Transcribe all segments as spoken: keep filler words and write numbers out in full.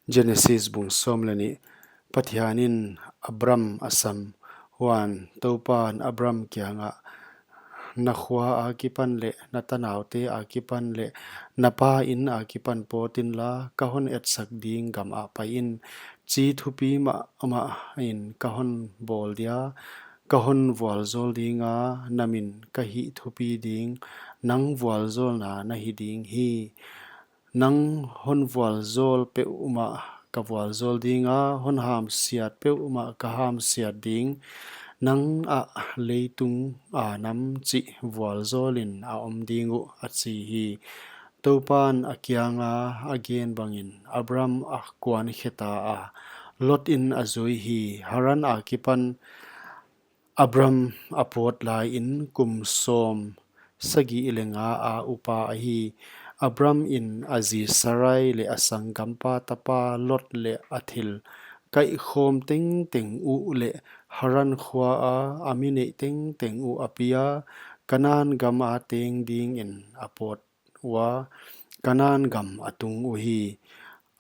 Genesis bung sawm leh nih. Pathianin Abram a sam. Huan Toupan Abram kiangah, "Na khua akipan leh na tanaute akipan leh na pa in akipan pawt inla, ka hon etsak ding gam ah pai in. Chi thupi mahmah in ka hon bawl dia, ka hon vualzawl dinga, na min ka hih thupi ding, nang vualzawlna na hi ding hi. Nang hon vualzawl peuhmah ka vualzawl dinga, hon hamsiat peuhmah ka hamsiat ding. Nang ah leitung a nam chih vualzawlin a om ding uh," a chi hi. Toupan a kianga a gen bangin Abram a kuan kheta a, Lot in a zui hi. Haran akipan Abram a pawt laiin kum sawm sagih leh nga a upa ahi. Abram in a zi Sarai leh a sanggampa tapa Lot leh a thil kaihkhawm tengteng uh leh Haran khua a a mi neih tengteng uh a pia, Kanan gam a teng dingin a pawt ua, Kanan gam a tung uhi.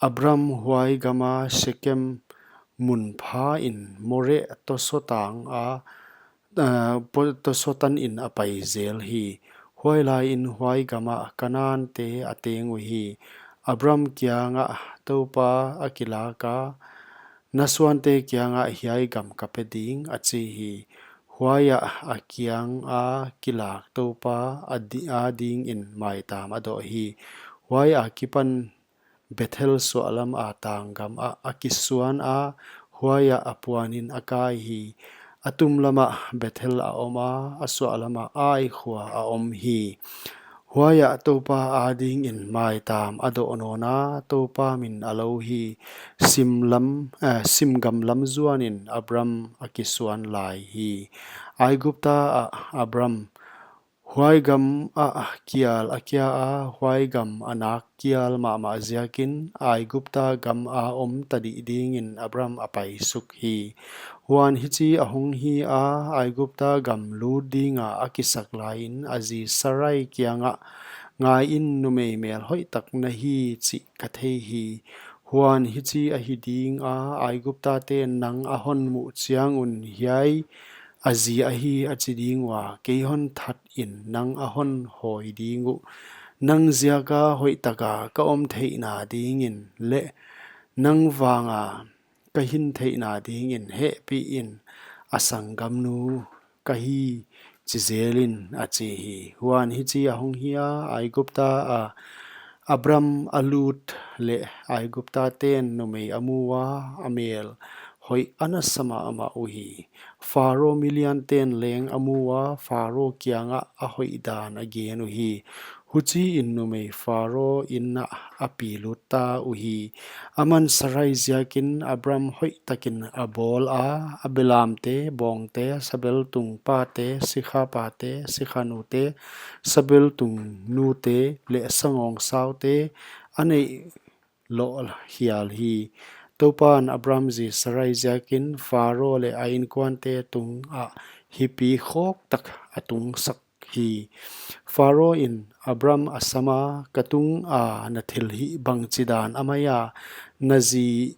Abram huai gama Shekem mun pha in More tosaw tang a, ah, po-, tosaw tan in a pai zel hi. Huai laiin huai gama Kanante a teng uhi. Abram kiangah Toupa a kilaka, "Na suante kiangah hiai gam ka pe ding," a chi hi. Huaiah a kianga kilak Toupa a di-, a dingin maitam a doh hi. Huai akipan Bethel suahlam a tanggam ah a kisuan a, huaiah a puanin a kai hi. A tumlamah Bethel a om a, a suahlamah Ai khua a om hi. Huaiah Toupa a dingin maitam a doh nawna, Toupa min a lo hi. Simlam, eh, simgam lam zuanin Abram a kisuan lai hi. Aigupta ah Abram huai gam ah kial a kia a, huai gam a nak kial mahmah ziakin Aigupta gam a om tadih dingin Abram a paisuk hi. Huan hichi a hong hi a, Aigupta gam lut dinga a kisak laiin a zi Sarai kiangah, "Ngaiin, numei mel hoihtak na hi chih ka thei hi. Huan hichi ahi dinga, Aiguptaten nang a hon muh chiang un, 'Hiai a zi ahi,' a chi ding ua, kei hon that in nang a hon hawi ding uh. Nang ziaka hoihtaka ka om theihna dingin leh nang vanga ka hin theihna dingin hehpihin a sanggamnu ka hi," chi zelin, a chi hi. Huan hichi a hong hi a, Aigupta a Abram a lut leh Aiguptaten numei a mu a, a mel hoih a na sa mahmah uhi. Pharo milianten leng a mu a, Pharo kiangah a hoihdan a gen uhi. Huchiin numei Pharo inn ah a pi lut ta uhi. Aman Sarai ziakin Abram hoihtakin a bawl a, a belamte, bawngte, sabeltung pate, sikha pate, sikha nute, sabeltung nute leh sangawng saute a neih loh hial hi. Toupan Abram zi Sarai ziakin Pharo leh a inkuante tungah hi pi khawktak a tungsak hi. Pharo in Abram a sam a, "Ka tunga na thilhih bangchidan a mai a? Na zi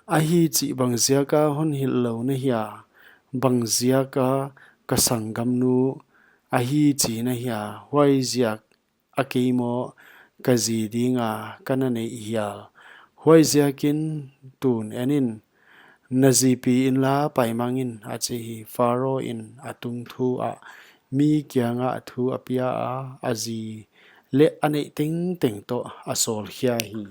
ahi chih bang ziaka hon hilh lou na hia? Bang ziaka ka sanggamnu ahi chi na hia? Huai ziak a kei maw ka zi dinga ka na neih hial? Huai ziakin tun en in, na zi pi inla pai mang in," a chi hi. Pharo in a tungthu ah mi kiangah thu a pia a, a zi leh a neih tengteng toh a sawlkhia hi.